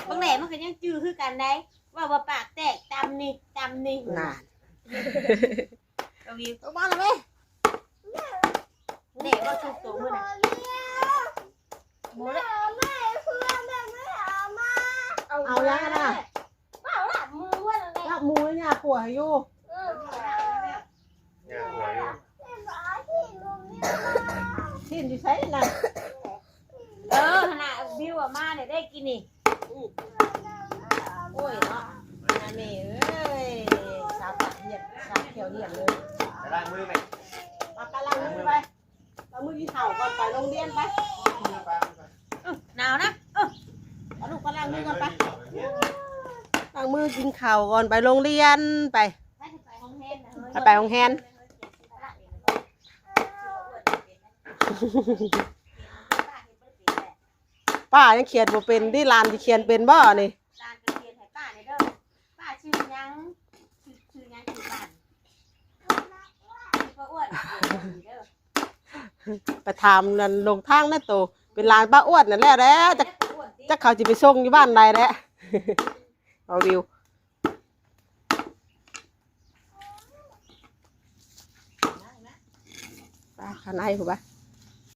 ບາງແຫຼະມັນກໍຍັງຈື່ຄືກັນໄດ໋ ເວົ້າວ່າປາກແຕກ ຕຳນີ້ ຕຳນີ້ ນັ້ນ ກະວິວ ອອກມາແລ້ວເວີຍ ແຫຼະວ່າສຸກໂຕມື້ນະ ບໍ່ໄດ້ ເອົາຫຍັງຫັ້ນນະ ເວົ້າລະມືວ່າແຫຼະ ລາບໝູ ຍ່າຂົ້ວໃຫ້ຢູ່ ເອີ ຍ່າຂົ້ວຢູ່ ຊີ້ນຢູ່ໃສນະ ເອີ ຫັ້ນນະ ບິວເອົາມາແລ້ວໄດ້ກິນນີ້ ໂອ້ຍເນາະ ແມ່ເອີຍ ສາວປາກຮຽນ ສາວແຂ້ວຮຽນເລີຍ ໄປລ້າງມືແມ່ ໄປ ໄປລ້າງມືໄປ ລ້າງມືກິນເຂົ້າກ່ອນ ໄປໂຮງຮຽນໄປ ເອີ ໜາວນະ ເອີ ເອົາລູກໄປລ້າງມືກ່ອນໄປ ລ້າງມືກິນເຂົ້າກ່ອນ ໄປໂຮງຮຽນໄປ ໄປໂຮງຮຽນ ປ້າຍັງຂຽນບໍ່ເປັນເດ້ ຫຼານຊິຂຽນເປັນບໍ່ນີ້ ຫຼານກໍຂຽນໃຫ້ປ້າແດ່ເດີ ປ້າຊື່ຫຍັງ ຊື່ ຊື່ຫຍັງ ຊື່ບ້ານ ຊື່ປ້າອ້ວນ ເດີ ໄປຖາມນັ້ນ ຫຼົງທາງແດ່ໂຕ ເປັນຫຼານປ້າອ້ວນນັ້ນແຫຼະ ແລ້ວຈັກ ຈັກເຂົາຊິໄປສົ່ງຢູ່ບ້ານໃດແຫຼະ ເອົາວິວ ໄປຂ້າງໃນພຸ້ນບາ